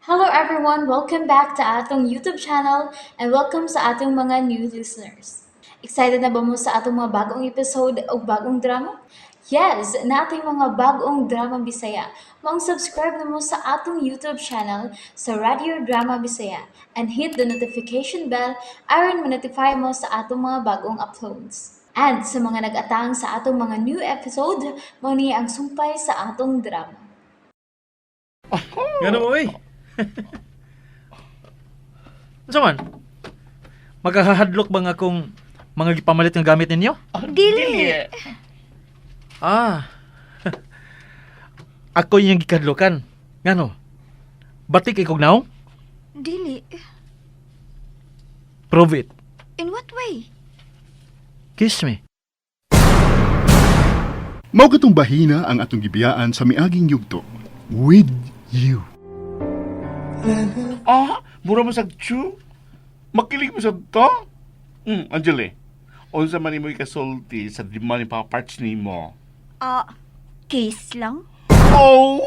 Hello everyone! Welcome back to atong YouTube channel and welcome sa atong mga new listeners. Excited na ba mo sa atong mga bagong episode o bagong drama? Yes, naa tay mga bagong drama Bisaya. Maong subscribe na mo sa atong YouTube channel sa Radio Drama Bisaya and hit the notification bell aron ma-notify mo sa atong mga bagong uploads. And sa mga nag-atang sa atong mga new episode, mao ni ang sumpay sa atong drama. Ngano mo, oy? Unsa man? Magahadlok ba nga akong mga gipamalit nga gamit ninyo? Dili. Ah. Ako yung gikadlokan. Ngano? Batik kay kog naong? Dili. Prove it. In what way? Kiss me. Mao katong bahina ang atong gibiyaan sa miaging yugto. With you. Ah, mura mo sa chu. Makilig mo sa to. Anjali. Unsa man nimo ikasulti sa di man pa parts nimo? Ah, kiss lang? Oh!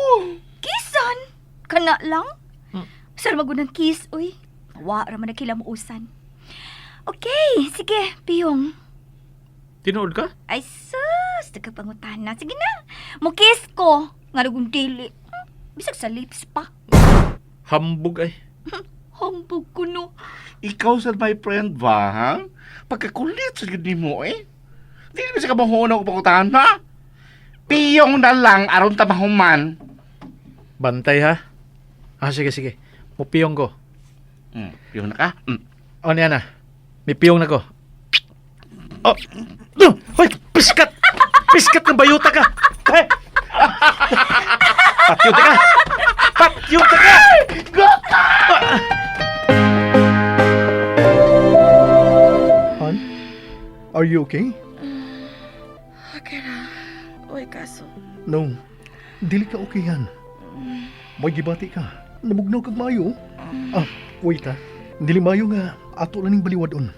Kissan! Kana lang? Sar magunang kiss, uy. Wa ra man na mo usan. Okay, sige, piyong. Tinuod ka? Ay sus, nagkapangutan na. Sige na, mo kiss ko. Nga nagong dili. Bisag sa lips pa. Hambog ay. Hambog ko no. Ikaw sa my friend ba, ha? Pagkakulit sa gud nimo eh. Dili ba sa kabuhon ako pangutahan, ha? Piyong na lang aron ta mahuman. Bantay ha. Ah, sige, sige. Mupiyong ko. Piyong na ka. O niya na. Mipiyong na ko. Oh. No! Hoy, piskat! Piskat ng bayuta ka! Hey! Patyuta ka! Patyuta ka! Han? Are you okay? Okay ra. Uy, kaso. No. Dili ka okay, Han. May gibati ka. Namugnaw kag maayo. Ah, wait ha. Dili maayo nga ato lang ning baliwadon.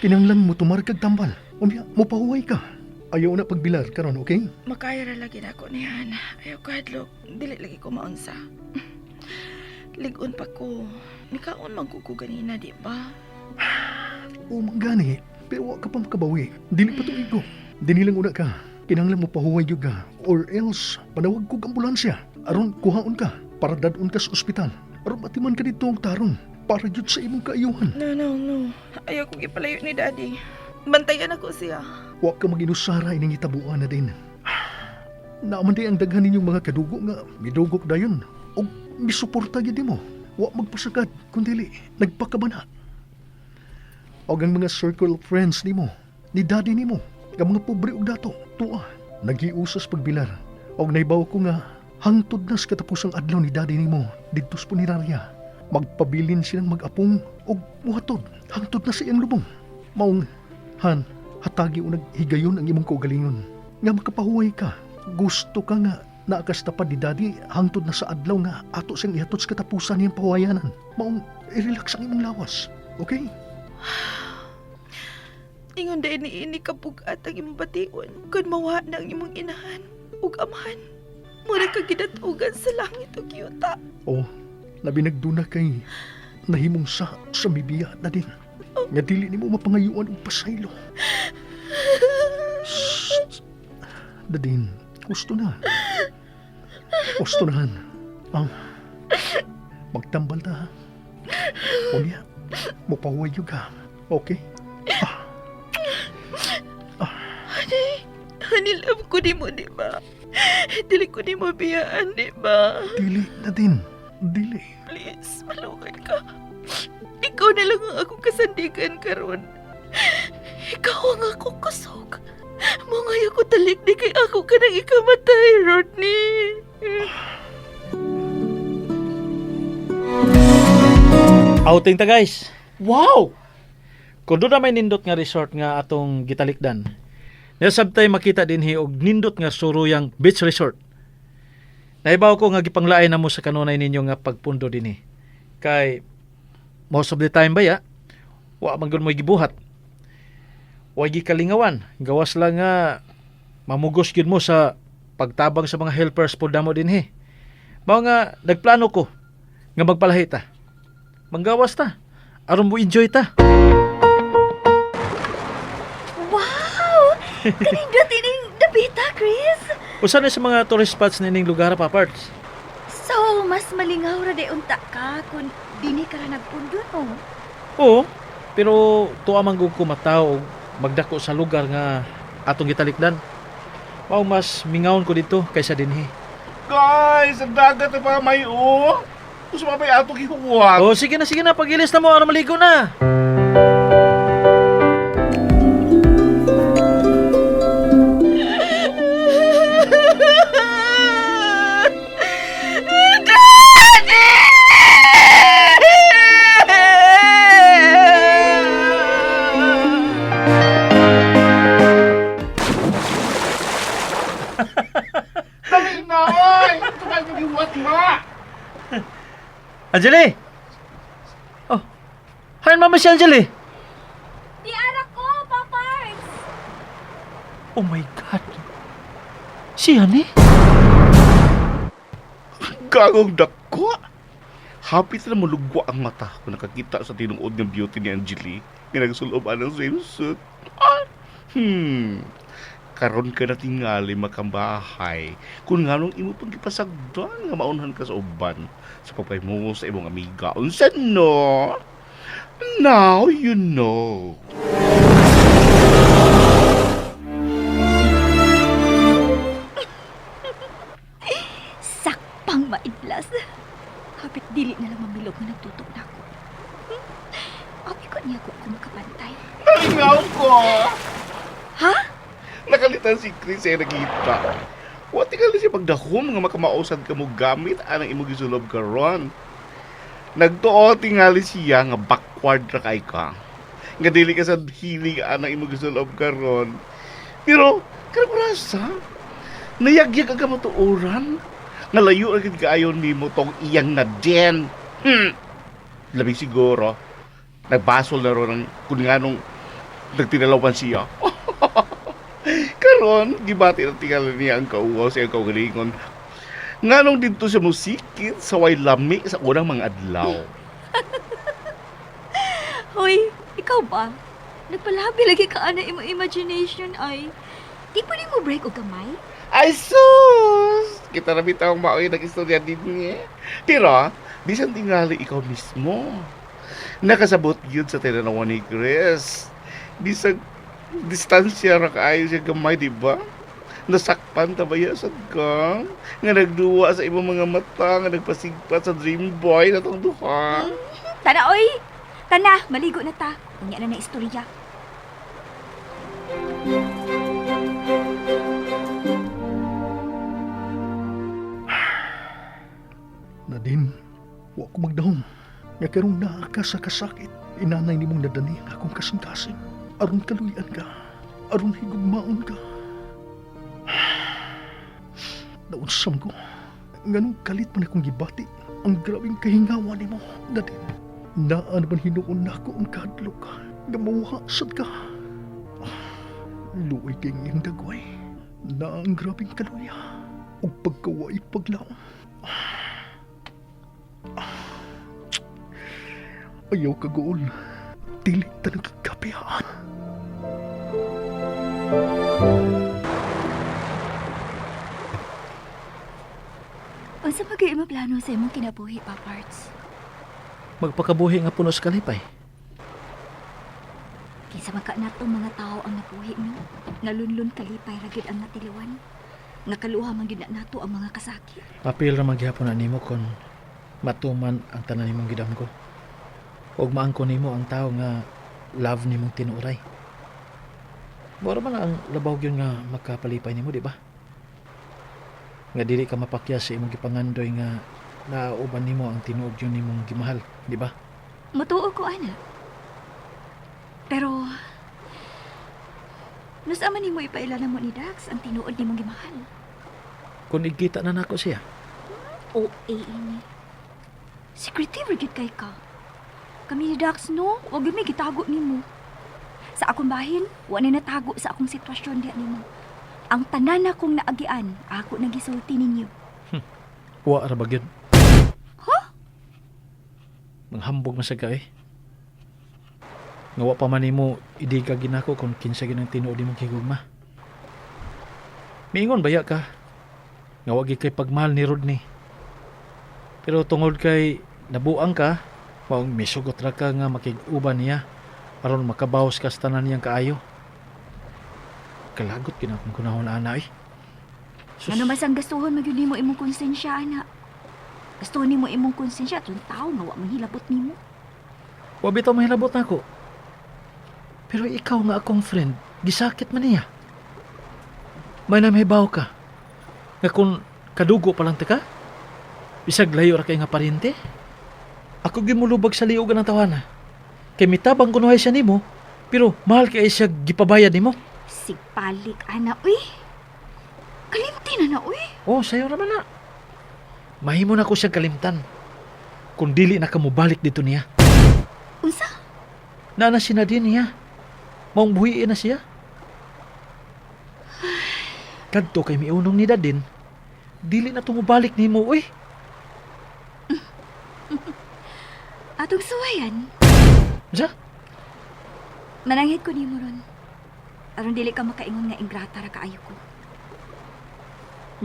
Kinahanglan mo tumar kag tambal. Unya, mo pahuway ka. Ayaw na pagbilar karon, okay? Makaya ra lagi na ako ni Han. Ayaw ko hadlok. Dili lagi ko maunsa. Ligon pa ko. Nikaon man ko ko ganina, di ba? O gani, pero wa ka pa makabawi. Dili pa tuig ko. Dili lang una ka. Kinahanglan mo pahuway gyud ka or else panawag kog ambulansya aron kuhaon ka para dad-on ka sa ospital. Aron matiman ka didto og tarong para gyud sa imong kaayuhan. No, no, no. Ayaw ko gipalayo ni Daddy. Bantayan ako siya. Wa ka mag-inusara ining hitabuan na din. Naaman di ang daghan ninyong mga kadugo nga midugok dayon og misuporta gyud nimo. Wa magpasagad kundi nagpakabana. Og ang mga circle of friends nimo, ni daddy nimo, nga mga pobre og dato, tuwa, nagiusas pagbilar. Og naibaw ko nga hangtod na sa katapusang adlaw ni daddy nimo didto sa punerarya. Magpabilin silang mag-apong og muhatod hangtod na sa iyang lubong. Maong Han, hatagi o naghigayon ang imong kaugalingon. Nga makapahuway ka, gusto ka nga naakastapad ni Daddy hangtod na sa adlaw nga ato siyang ihatod sa katapusan niyang pahuwayanan. Maong i-relax ang imong lawas. Okay? Ingon dahil ni ini kabugat ang imong bation. Kun mawa na ang imong inahan ug amahan. Mura ka gidatugan sa langit ug yuta. O, labi nagduna kay nahimong sa mibiya na din. Nga dili nimo mapangayuan og pasaylo. Shh. Dadin, gusto na. Gusto na, Han. Ah, magtambal ta, ha? Unya, mupahuway yun ka. Okay? Honey, honey, love ko di mo, di ba? Dili ko di mo biyaan, di ba? Dili na din. Dili. Please, maluoy ka. Ikaw na lang ang akong kasandigan karon. Ikaw ang akong kusog. Mga ko talik di kay ako ka nang ikamatay, Rodney. Outing ta guys. Wow! Kung doon na may nindot nga resort nga atong gitalikdan. Nasabtay makita dinhi og nindot nga suruyang beach resort. Naibaw ko nga gipanglain na mo sa kanunay ninyo nga pagpundo dinhi. Kay most of the time ba ya, wa man gud mo'y gibuhat. Wa gikalingawan, gawas lang nga mamugos gyud mo sa pagtabang sa mga helpers po damo dinhi. Mao nga nagplano ko Nga magpalahi ta. Manggawas ta. Aron mo enjoy ta. Wow! Kanindot ining dapita, Chris. Usa na sa mga tourist spots nining lugar pa parts. So, mas malingaw ra day unta ka kung dini ka ra nagpundo, no? Oo, pero tuwa man gud ko mataw og magdako sa lugar nga atong gitalikdan. Mao mas mingawon ko dito kaysa dinhi. Guys, ang dagat na pa may oh. Gusto pa may atong gihuwat. Oh, sige na, pagilis na mo aron maligo na. Dali na, oy! Ito kayo magihuwat na! Anjali! Oh. Hi, mama si Anjali. Di anak ko, Paparts! Oh my God. Siya ni? Gagong dako! Hapit na mulugwa ang mata kung nakakita sa tinuod ng beauty ni Angeli nga nagsulob ang swimsuit. Ah, Karon ka na tingali makambahay kung nganong imo pang gipasagdan nga maunhan ka sa uban sa pagpaymo sa imong amiga. Unsa no? Now you know. Sakpang maidlas. Hapit dili na lang mamilog nga nagtutok na ako. Abi ko niya ko ako makapantay. Nalingaw ko! Ha? Nakalitan si Chris ay nakita. Wa tingali siya pagdahom nga makamausad ka mo gamit anang imong gisulob karon. Nagtuo tingali siya nga backward ra kay ka. Nga dili ka sa hilig anang imong gisulob karon. Pero karon rasa nayagyag ang kamatuoran. Nga layo ra gid kaayo nimo tong iyang na den. Labi siguro nagbasol na ron ang kun nganong nagtinalawan siya. Karon, gibati na tingali niya ang kauwaw sa iyang kaugalingon. Nganong didto siya musikit sa way lami sa unang mga adlaw. Hoy, ikaw ba? Nagpalabi lagi ka ana imo imagination ay. Di pa mo break og gamay? Ay sus! Kita na bitaw maoy nag-istorya din niya. Pero, bisan tingali ikaw mismo. Nakasabot yun sa tinanawan ni Chris. Bisag distansya ra kaayo siya gamay, di ba? Nasakpan ta ba sad ka? Nga nagduwa sa imong mga mata, nga nagpasigpat sa dream boy na tong duha. Tana oy! Tana, maligo na ta. Unya na na istorya. Nadine, wa ko magdahom. Nga karong naa ka sa kasakit, inanay nimong nadani ang akong kasing-kasing. Aron kaluyan ka, aron higugmaon ka. Naunsam ko, nganong kalit man akong gibati, ang grabing kahingawa nimo, Nadine. Naa naman hinuon nako ang kahadlok, nga mawha sad ka. Luoy kay iyang dagway, naa ang grabing kaluya, ug pagkaway paglaom. Ayaw ka gool. Dili ta nagkakapihaan. Unsa pa gyud imong plano sa imong kinabuhi, Paparts? Magpakabuhi nga puno sa kalipay. Kinsa man ka natong mga tao ang nabuhi no? Nga lunlun kalipay ra gyud ang natiliwan. Nga kaluha man gyud na nato ang mga kasakit. Papil ra maghapon na nimo kon matuman ang tanan nimong gidamgo. Ug maangko nimo ang tawo nga love nimong tinuray. Mura man ang labaw gyud nga makapalipay nimo, di ba? Nga dili ka mapakya sa imong gipangandoy nga nauban nimo ang tinuod yun nimong gimahal, di ba? Mutuo ko ana. Pero Nus man nimo ipailala mo ni Dax ang tinuod nimong gimahal. Kung igkita na nako siya, O ini. Secretive ra gyud kay ka. Kami ni Dax no, wa gyud may gitago nimo. Sa akong bahin, wa ni natago sa akong sitwasyon diha nimo. Ang tanan akong naagian, ako nagisulti ninyo. wa ra ba gyud? Manghambog man sa ka eh. Nga wa pa man nimo idiga ginako kung kinsa ginang tinuod nimong higugma. Miingon baya ka? Nga wa gid kay pagmahal ni Rodney. Pero tungod kay nabuang ka, maong misugot ra ka nga makig-uban niya aron makabawas ka sa tanan niyang kaayo. Kalagot gid akong kunahon ana eh. Sus, Ano mas ang gastuhon magyud nimo imong konsensya ana. Gastuhon nimo imong konsensya atong tao nga wa manghilabot nimo. Wa bitaw mahilabot nako. Pero ikaw nga akong friend, gisakit man niya. May namihibaw ka. Nga kung kadugo pa lang ta ka, bisag layo ra kay nga parente. Ako gimulubag sa liog ng tawana. Kay mitabang kunuhay siya nimo, pero mahal kay siya gipabayad nimo. Sigpalik ana uy. Kalimti na na uy. Oh, sayo naman na. Mahimo na ko siyang kalimtan. Kung dili na ka mobalik dito niya. Unsa? Naana si Nadine niya. Maong buhiin na siya. Kadto kay miunong ni Dadin, dili na tumubalik nimo, uy. Atong suwayan. Unsa? Mananghid ko nimo ron. Aron dili ka makaingon nga ingrata ra kaayo ko.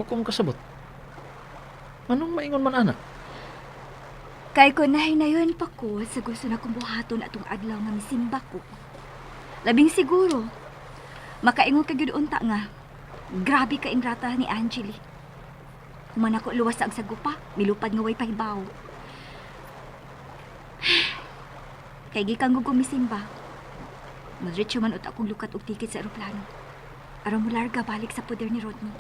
Makong kasabot. Anong maingon man ana? Kay ko nahinayon pa ko sa gusto na kong buhaton atong adlaw nga misimba ko. Labing siguro, makaingon ka gyud unta nga. Grabe ka ingrata ni Angeli. Human ako luwas sa agsagupa, milupad nga way pahibaw. Kay gikan ko gumisimba. Madretso man ut akong lukat og tiket sa eroplano. Aron mo larga balik sa poder ni Rodney.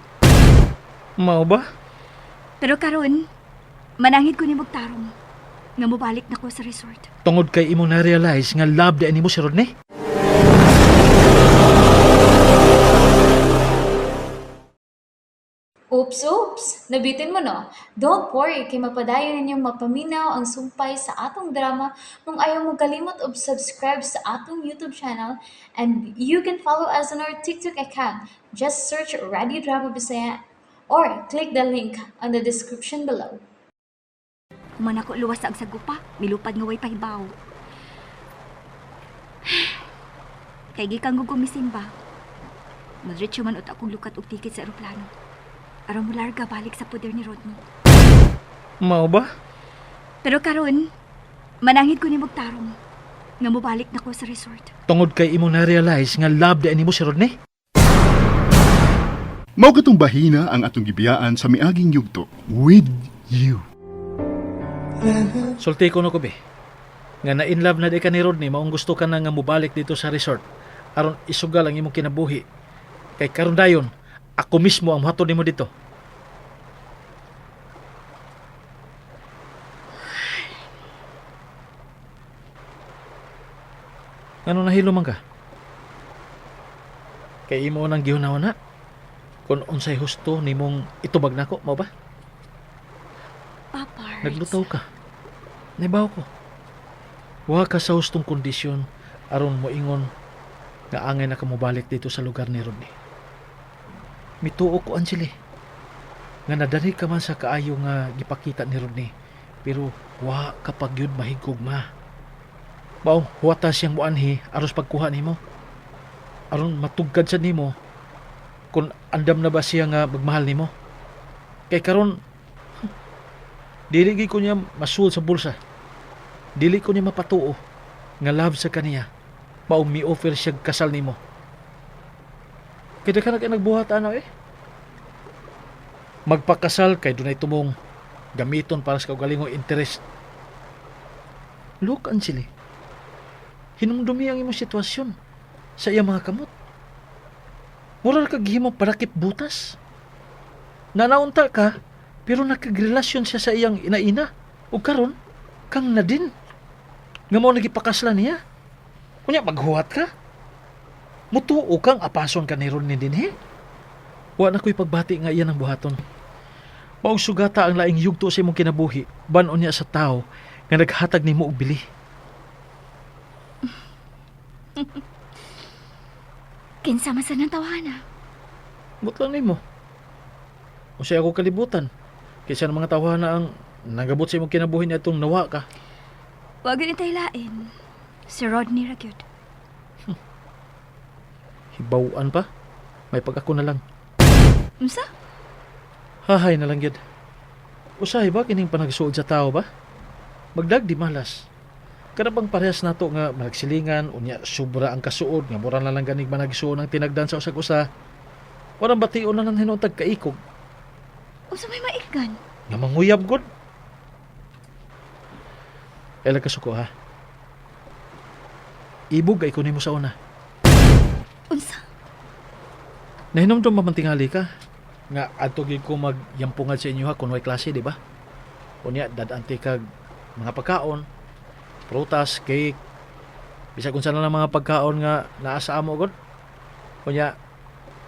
Mao ba? Pero karon, manangit ko ni Tarong nga mobalik na ko sa resort. Tungod kay imo na-realize nga love di nimo si Rodney. Oops, oops! Nabitin mo no? Don't worry, kay mapadayon ninyong mapaminaw ang sumpay sa atong drama kung ayaw mo kalimot og subscribe sa atong YouTube channel, and you can follow us on our TikTok account. Just search Radio Drama Bisaya or click the link on the description below. Human ako luwas sa agsagupa, milupad nga way pahibaw. Kay gikan ko gumisimba. Madretso man ut akong lukat og tiket sa eroplano. Aron mo larga balik sa poder ni Rodney. Mao ba? Pero karon, manangit ko ni Tarong nga mobalik na ko sa resort. Tungod kay imo na-realize nga love di nimo si Rodney. Mao katong bahina ang atong gibiyaan sa miaging yugto with you. Sulti ko no ko be. Nga na in love na di ka ni Rodney, maong gusto ka na nga mobalik dito sa resort aron isugal ang imong kinabuhi. Kay karon dayon, ako mismo ang mohatod nimo dito. Ano nahilo man ka? Kay imo nang gihunahon na. Kung unsay husto nimong itubag nako, mao ba? Paparts. Naglutaw ka. Naibaw ko. Wa ka sa hustong kondisyon aron moingon nga angay na ka mobalik dito sa lugar ni Rodney. Mituo ko Angeli nga nadani ka man sa kaayo nga gipakita ni Rodney pero wa ka pa gyud mahigugma. Maong huwata siyang muanhi aros pagkuha nimo. Aron matugkad sa nimo kung andam na ba siya nga magmahal nimo. Kay karon dili gyud ko niya masuod sa bulsa. Dili ko niya mapatuo nga love sa kaniya. Maong mi-offer siya kasal nimo. Kay daghan na kay nagbuhat ana eh. Magpakasal kay dunay tumong gamiton para sa kaugalingong interest. Look, Angeli. Hinumdumi ang imong sitwasyon sa iyang mga kamot. Mura ra kag gihimong parakip butas. Nanaunta ka, pero nakagrelasyon siya sa iyang inaina. Ug karon, kang Nadine. Nga mao nagipakasla niya. Unya maghuwat ka. Mutuo kang apason ka ni Ron ni dinhi. Wa na ko'y pagbati nga iyan ang buhaton. Maong sugata ang laing yugto sa imong kinabuhi, ban-on niya sa tao nga naghatag nimo og bili. Kinsa man sa nang tawhana. But lang nimo. Unsay ako kalibutan. Kaysa ng mga tawhana ang nagabot sa imong kinabuhi niya itong nawa ka. Wag yun itay lain. Si Rodney ra gyud. Hibawan pa. May pag ako na lang. Unsa? Hahay na lang gyud. Usahay ba kining panagsuod sa tao ba? Magdag di malas. Kada bang parehas nato nga managsilingan unya sobra ang kasuod nga mura na lang ganig managsuon ang tinagdan sa usag usa. Warang bation na nang hinuon tag kaikog Unsa may maikan? nga manguyab gud. Ela kasuko ha. Ibog ay kunin mo sa una. Unsa? Nahinomdom ba man tingali ka? Nga adto gyud ko magyampungan sa inyo ha kung way klase, di ba? Unya dadante kag mga pagkaon, prutas, cake, bisag unsa na lang mga pagkaon nga naa sa amo gud. Unya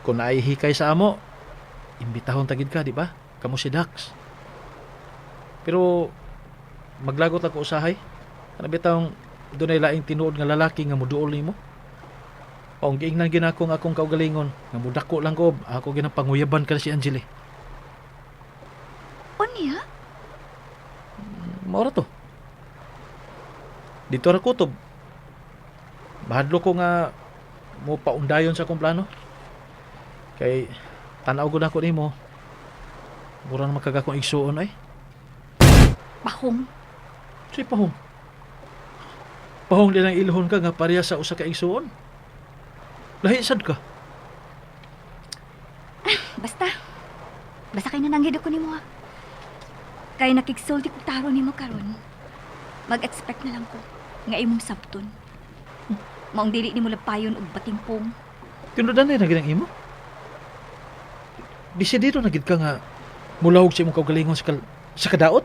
kung naay hikay sa amo, imbitahon ta gid ka, di ba? Kamo si Dax. Pero maglagot lang ko usahay. Ano bitawng dunay laing tinuod nga lalaki nga muduol nimo? O, ang giingnan ginako nga akong kaugalingon, nga mudako lang ko, ako ginang panguyaban ka na si Angeli. Unya? Maura to. Dito ra kutob. Mahadlo ko nga mo paundayon sa akong plano. Kay tanaw ko na ako nimo. Mura na magkagakong igsuon ay. Bahong. Say pahong. Pahong din ang ilhon ka nga pareha sa usa ka igsuon. Lahi sad ka. Basta. Basta kay nananggid ako nimo ha. Kay nakigsulti kog taro nimo karon. Mag-expect na lang ko nga imong sabton. Maong dili nimo lapayon og batimpong. Tinudan na ginang imo. Desidido na gid ka nga mulahog sa imong kaugalingon sa, sa kadaot.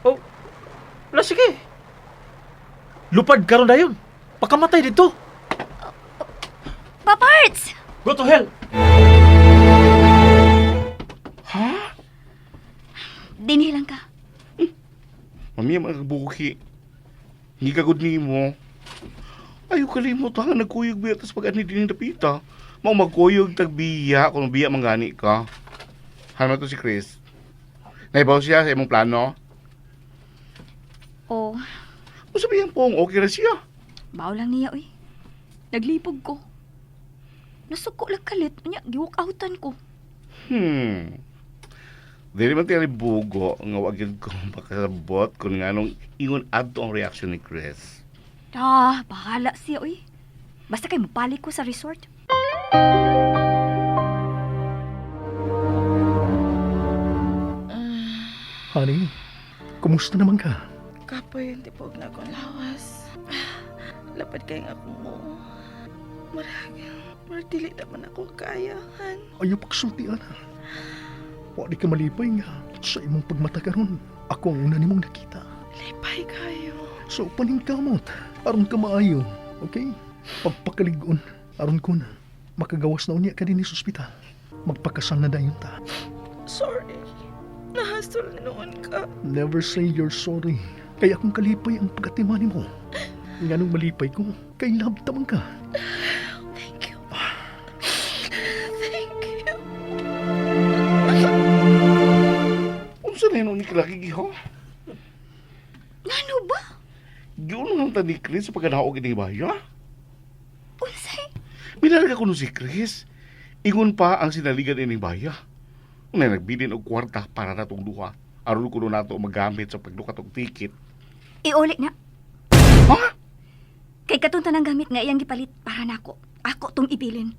Oh, la sige. Lupad karon dayon. Pakamatay dito. Paparts! Go to hell. Ha? Dinhi lang ka. Mami, mga buki. Hindi ka good nimo. Ayaw kalimot ha, nagkuyog biya tas pag ani din dapita. Mao magkuyog tag biya kung biya manggani ka. Hano to si Chris? Naibaw siya sa imong plano. Oh, O sabihan pong okay ra siya. bao lang niya oy. Naglipog ko. Nasuko lang kalit, unya giwalk-outan ko. Dili man tingali bugo nga wa gyud ko makasabot kung nganong ingon adto ang reaction ni Chris. Ah, bahala siya oy. Basta kay mobalik ko sa resort. Honey, kumusta naman ka? Kapoy, hindi po na akong lawas. Lapad kay nga akong mo. Marag, marag dili naman ako kayahan. Ayaw pagsulti, ana. Wa di ka malipay nga sa imong pagmata karon. Ako ang una nimong nakita. Lipay kayo. So paningkamot, aron ka maayo, okay? Pagpakaligon, aron ko na makagawas na unya ka din sa ospital. Magpakasal na dayon ta. Sorry. Nahasol na noon ka. Never say you're sorry. Kaya akong kalipay ang pagkatima nimo. Nganong malipay ko, kay love tamang ka. Thank you. Thank you. Unsa na hinuon ni Kalaki giho? Ngano ba? Giuno lang ta ni Chris sa pagkanaog ini baya. Unsay? Minarga ko si Chris. Ingon pa ang sinaligan ining baya. Unay nagbilin og kwarta para natong duha. Aron kuno nato magamit sa pagdukat og ticket. Iuli na. Ha? Kay katunta ng gamit nga iyang gipalit para nako. Ako tong ibilin.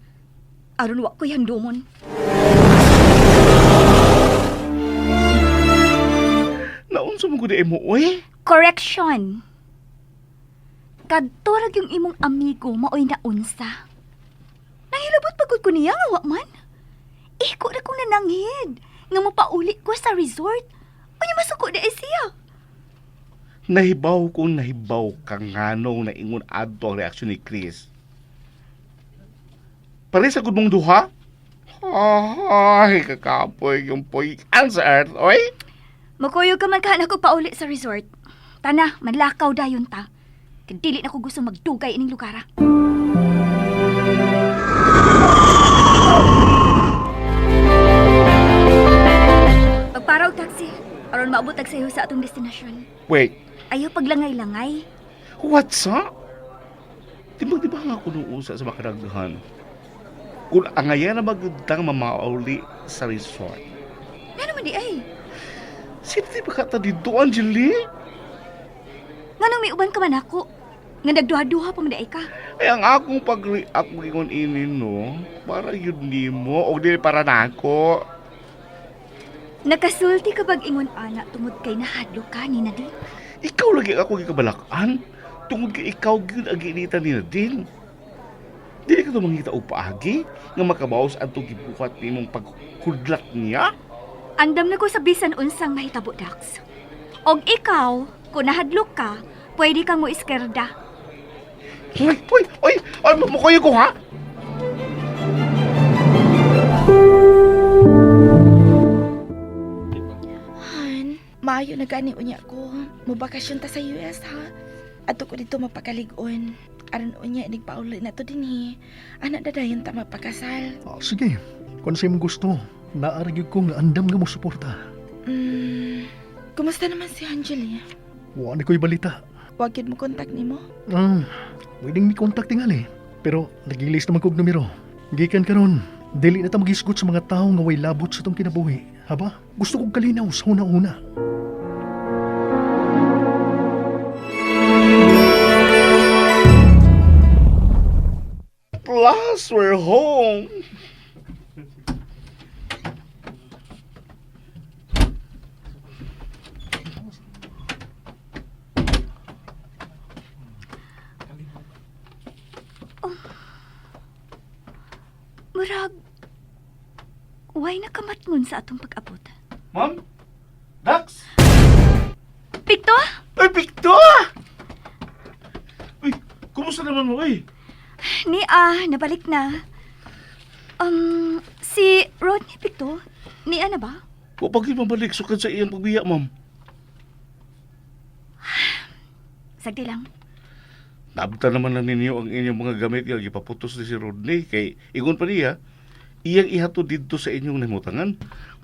Aron wa ko handumon. Naunsa mo gud mo oy? Correction. Kadto ra yung imong amigo maoy naunsa. Nahilabot pagod ko niya nga wa man. Iko ra kong nananghid nga mopauli ko sa resort. Unya masuko na eh siya. Nahibaw kung nahibaw ka nganong naingon adto ang reaksyon ni Chris. Pare sa gud mong duha? Ay, kakapoy yung poy sa earth, oy. Makuyog ka man ka ko pauli sa resort. Tana, manlakaw dayon ta. Kay dili na ko gusto magdugay ining lugar. Ah. Pagpara og taxi. Aron maabot tag sayo sa atong destinasyon. Wait, Ayaw paglangay-langay. what's up? Di ba, di ba nga kuno usa sa makaraghan? Kung angayan na magudang mamauli sa resort. Nga naman di ay. Sino di ba ka ta dito, Angeli? Nganong may uban ka man ako? Nga nagduha-duha pa man di ay ka. Ay, ang akong pag-react mo ingon ini, no? Para yun nimo, o di para nako. Nakasulti ka bag ingon ana tungod kay nahadlo ka ni Nadine. Ikaw lagi ako gikabalakan. Tungod kay ikaw gyud ang giinitan ni Nadine. Dili ka to mangita og paagi nga makabaos adtong gibuhat nimong pagkudlat niya. Andam na ko sa bisan unsang mahitabo, Dax. Og ikaw, kung nahadlok ka, pwede kang mo iskerda. Uy, uy, uy, ay, mamukoy ko ha? Han, maayo na gani unya ko. Mobakasyon ta sa US ha. Adto ko dito mapakalig-on. Aron unya inig pauli na to dinhi. Ana dadayon ta mapakasal. Ah, sige, kung sa imong gusto, naaragyo ko nga andam nga mo suporta. Kumusta naman si Anjali? Wa na ko'y balita. Wag gyud mo kontak nimo? Pwedeng mi contact tingali. Pero nagilis naman kog numero. Gikan karon, dili na ta magisgot sa mga tawo nga way labot sa tong kinabuhi. Haba, gusto kong kalinaw sa una-una. Plus, we're home. Murag, way nakamatngon sa atong pag-abot. Ma'am? Dax? Pikto? Ay, Victor! Uy, kumusta naman mo, eh? Ni ah, nabalik na. Si Rodney Pikto, ni ana ba? Wa pa gyud mabalik sukad sa iyang pagbiya, ma'am. Sagdi lang. Nabta naman lang ninyo ang inyong mga gamit nga gipaputos ni si Rodney kay ingon pa niya iyang ihatod didto sa inyong nahimutangan.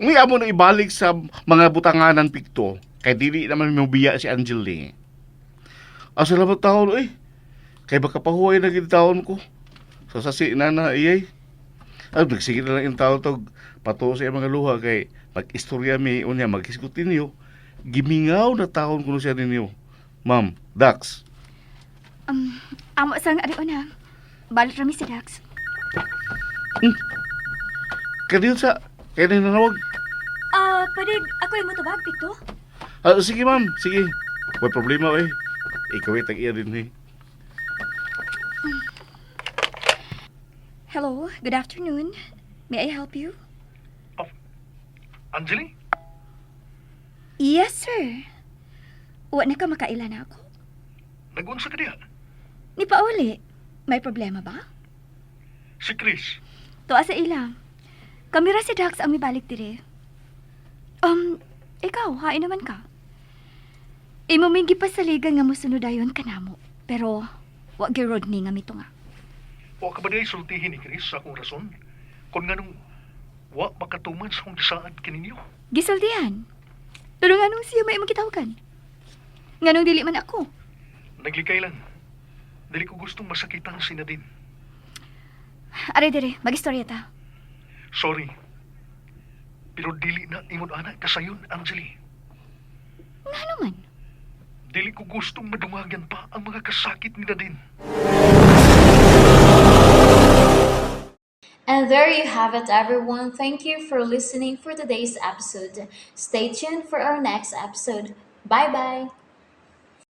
May amo na ibalik sa mga butanganan pikto kay dili naman mobiya si Angeli. Asa salamat taon eh. Kay baka pahuway na gid taon ko. Sa sasi na na iyay. Ay, nagsige na lang yung tao tog patuo sa iyang mga luha kay mag-istorya mi unya maghisgot ninyo. Gimingaw na taon kuno siya ninyo. Ma'am, Dax. Amo sang ari una. Balik rami si Dax. Kaniyon sa, kaya na nanawag. Ah, pwede ako yung mutubag, Pikto? Ah, sige ma'am, sige. May problema eh. Ikaw ay tag-iya din eh. Hello, good afternoon. May I help you? Anjali? Yes, sir. Wa na ka makaila na ako. Nagunsa ka diha? Ni Pauli, may problema ba? Si Chris. Tuwa sa ila. Kami ra si Dax ang mibalik dire. Ikaw, hain naman ka. Imo may gipasaligan nga mosunod ayon kanamo. Pero, wa gyud Rodney nga mito nga. Wa ka ba diay sultihin ni Chris sa akong rason? Kung nganong wa makatuman sa akong gisaad kaninyo? Gisultihan. Pero nganong siya may imong gitawagan? Nganong dili man ako? Naglikay lang. Dili ko gustong masakitan si Nadine. Are dire, magistorya ta. Sorry. Pero dili na ingon ana kasayon, Angeli. Ngano man? Dili ko gustong madungagan pa ang mga kasakit ni Nadine. And there you have it, everyone. Thank you for listening for today's episode. Stay tuned for our next episode. Bye bye.